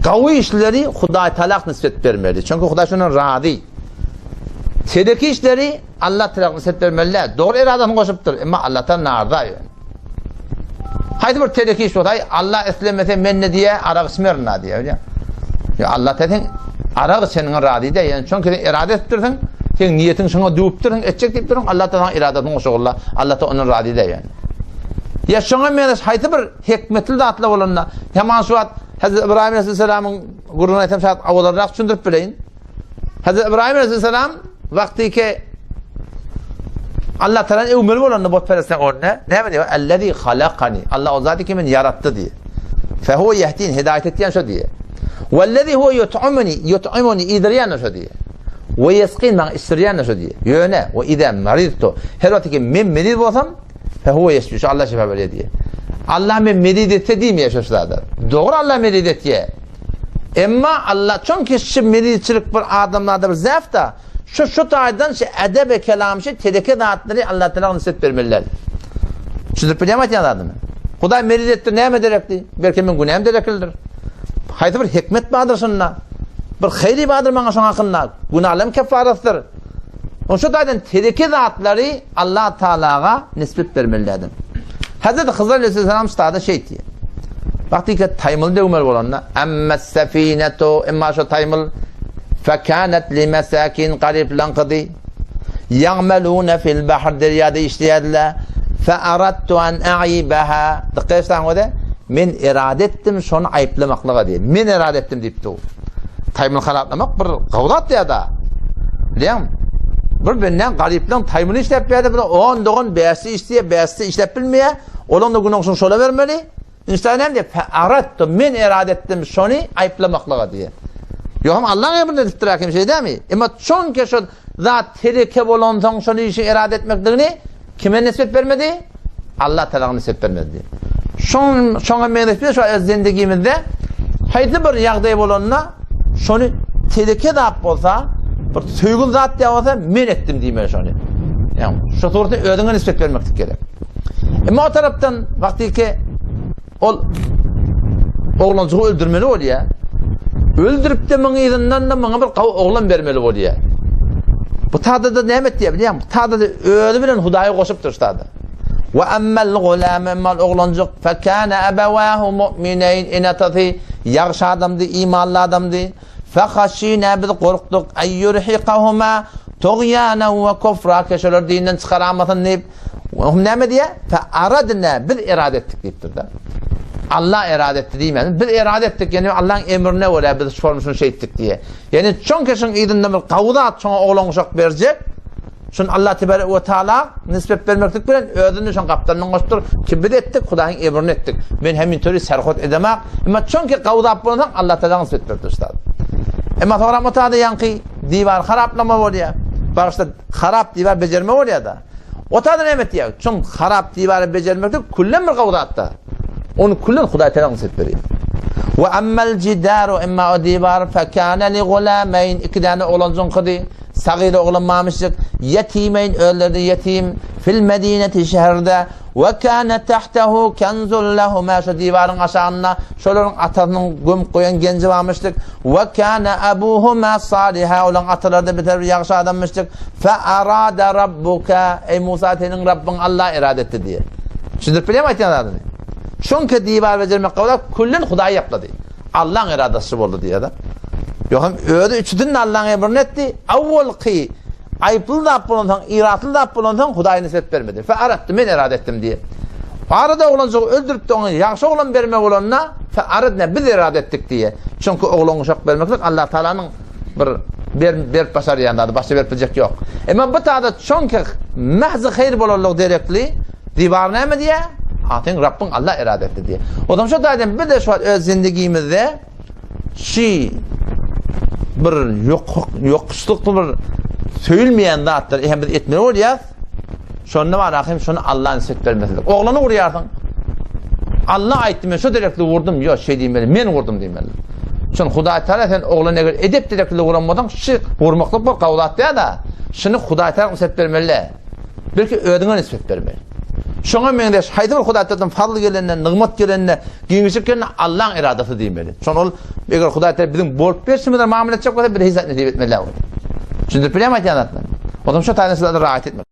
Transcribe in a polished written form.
Gawy işleri Hudaý Taala nisbet bermeli. Çünki Hudaý şondan razy. Teleki işleri Allah Taala nisbet bermeli däl. Dogry eradasyny goşupdyr, emma Allah Taala narza ýöne. Haýsy bir teleki iş bolsa, aý Allah islemese men ne diýä, arak içmerin na diýä, bilýän. Ýa Allah Taala sen arak içeniňe razy däl. Ýani çünki sen erada etipdirsiň, sen niýetiň şoňa düwüpdirsiň, etjek diýipdirsiň, Allah Taala saňa eradasyny goşagylla, Allah Taala ondan razy däl ýani. Ýa şoňa meňzeş haýsy bir hikmetli zatlar bolanda, heman şu wagt Hazreti İbrahim Aleyhisselam'ın gürrüňini aýtsam şat awalarrak düşündirip bileýin. Hazreti İbrahim Aleyhisselam wagty ki Allah Teala öwmeli bolanda butperestleň önüne näme diýýär? Ellezî halakani. Allah o zat ki meni ýaratdy diýýär. Fehuve yehdin hidayet etýän şo diýýär. Wellezî huve yut'imuni yut'imuni iýdirýän şo diýýär. We yesqin maňa içdirýän şo diýýär. Ýöne we izâ maridtu her wagt ki men meriz bolsam Fehuve yeşfi, şu Allah şifa berýär diýýär. Allah men merid etse diýmeýär şu zada. Dogry Allah merid etýär. Emma Allah çünki şu meridçilik bir adamlarda bir zäf-da, şu şu taýdan şu edebe kelam şu teleke zatlary Allah Teala nisbet bermeliler. Düşündirip bilýärmi aýtýan zadymy? Hudaý merid etdi näme derekdi? Belki men günäm dereklidir. Haýsy bir hikmet bardyr şunda? Bir haýry bardyr maňa şoň hakynda. Günälerim keffarasydyr. Oň şu taýdan teleke zatlary Allah Taalaga nisbet bermelidir. Hazreti Hyzr aleyhisselam ştada şey diýýär. Wagty ki taýmyl döwmeli bolanda, amma safinetu, emma şu taýmyl fekanet li mesakin garyplaňkydy. Ya'maluna fil bahr derýada işleýärdiler. Fa aradtu an a'ibaha. Dikkat etseň öde, men irade etdim şony aýyplamaklyga diýip. Men irade etdim diýipdi. Taýmyl haraplamak bir gawzat ýa-da. Bilýäňmi? Bir benden garyplaň taýmyny işläp berdi, bir 10 dogan bäşi işleýär, bäşi işläp bilmeýär. Olaň da günäsini şola bermeli. Insan näme diýip, aratdy, men erade etdim şony aýyplamaklyga diýip. Ýogsam Allaň emrini edipdir hakim şeý dämi? Emma çonki şo zat teleke bolansoň şony işi erade etmekligini Kime nisbet bermedi? Allah Tagala nisbet bermedi. Şoň şoňa meňzeş şu öz zendigimizde haýsy bir ýagdaý bolanda şony teleke zat bolsa, bir söýgül zat diýä bolsa men etdim diýmeli şony. Ýa şu suratda özüňe nisbet bermeklik gerek. Emma o tarapdan wagty ki Ol oglanjygy öldürmeli bolýar. Öldürip-de muň yzyndan-da muňa bir gawy oglan bermeli bolýar. Bu tada-da näme etýär bilýäňmi? Bu tada-da özi bilen Hudaýy goşupdyr şu tada. Wa ammal gulam emmal oglanjyk fekana abawahu mu'mineyn ene-atasy ýagşy adamdy, imanly adamdy. Fehaşina biz gorkduk ay yurhiqahuma tugyanan we kufra ke şolar dinden çykaramasyn diýip. Hum näme diýýär? Fe aradna biz erade etdik diýipdir-de. Allah erade etdi diýmän, biz erade etdik, ýani Allah'ın emrine görä biz şony şunu şeýtdik diýe. Ýani çoň keşiň yzynda bir gawy zat şoňa oglan uşak berjek. Şun Allah tebarek we taala nisbet bermeklik bilen özüni şoň gapdalyndan goşupdyr ki biz etdik, Hudaýyň emrini etdik. Men hem intöri serhot edemak. Emma çünki gawzap bolsaň Allah taala nisbet beripdir ustad. Emma soňra mutada ýaňky diwar haraplama bolýar. Bagyşla harap diwar bejerme bolýar da. O tada näme etýär? Çün harap diwary bejermeklik küllen bir gawzatda. Ony küllen Hudaý taala nisbet berýär. Wa ammal jidaru emma o diwar fekana li gulamayn iki däne oglanjyňkydy. Sagyr oglan mamyşjyk, ýetimeýn özleri-de ýetim, fil medineti şäherde, we kâne tahtehu kenzun lehumâ şo diwaryň aşagynda şolaryň atasynyň gömüp goýan genji barmyşdyk, we kâne abuhumâ sâliha olaryň atalary-da beter bir ýagşy adammyşdyk, fe arada rabbuka eý Musa seniň Rabbyň Allah erada etdi diýýär. Düşündirip bilýärmi aýtýan zadymy? Şonka diwar bejermek gowrak küllen Hudaý ýaplady. Allaň eradasy boldy diýýär-de. Ýogsam özi üçüsini Allaň emrini etdi. Awwalky aýyply zat bolansoň, iratly zat bolansoň Hudaý nisbet bermedi. Fe aratdy, men erada etdim diýýär. Arada oglanjygy öldüripdi, oňa ýagşy oglan berme bolanda, fe aradna biz erada etdik diýýär. Çünki oglan uşak bermeklik Allah Taalanyň bir ber, berip başarýan zady, başga berip biljek ýok. Emma bu tada çünki mahzy haýyr bolanlygy derekli Diwar näme diýýär? Ha, seň Rabbyň Allah erada etdi diýýär. O zaman şu taýdan biz de şu wagt öz zindigimizde şi bir ýok ýokuşlykly bir söýülmeýän zatlary hem biz etmeli bolýar. Şonda bar hem şony Allah'ın nisbet bermesidir. Oglany urýarsyň. Allah aýtdy men şu derekli vurdum. Ýok, şey diýmeli, men vurdum diýmeli. Şon Hudaý Taala sen oglan eger edep derekli vuran bolsaň, şu vurmaklyk bir gawzat däl-de. Şuny Hudaý Taala nisbet bermeli. Belki özüňe nisbet bermeli. Şoňa meňzeş haýsy bir Hudaý tarapdan fazl gelende, nygmat gelende, giňişlik gelende Allaň eradasy diýmeli. Şony ol eger Hudaý tarap biziň bolup berşimize mamla etjek bolsa bize hiç zat nesip etmeli däl. Düşündirip bilýärmi aýtýan zatlarymy? Onsoň şu taýdan sizler rahat etmeli.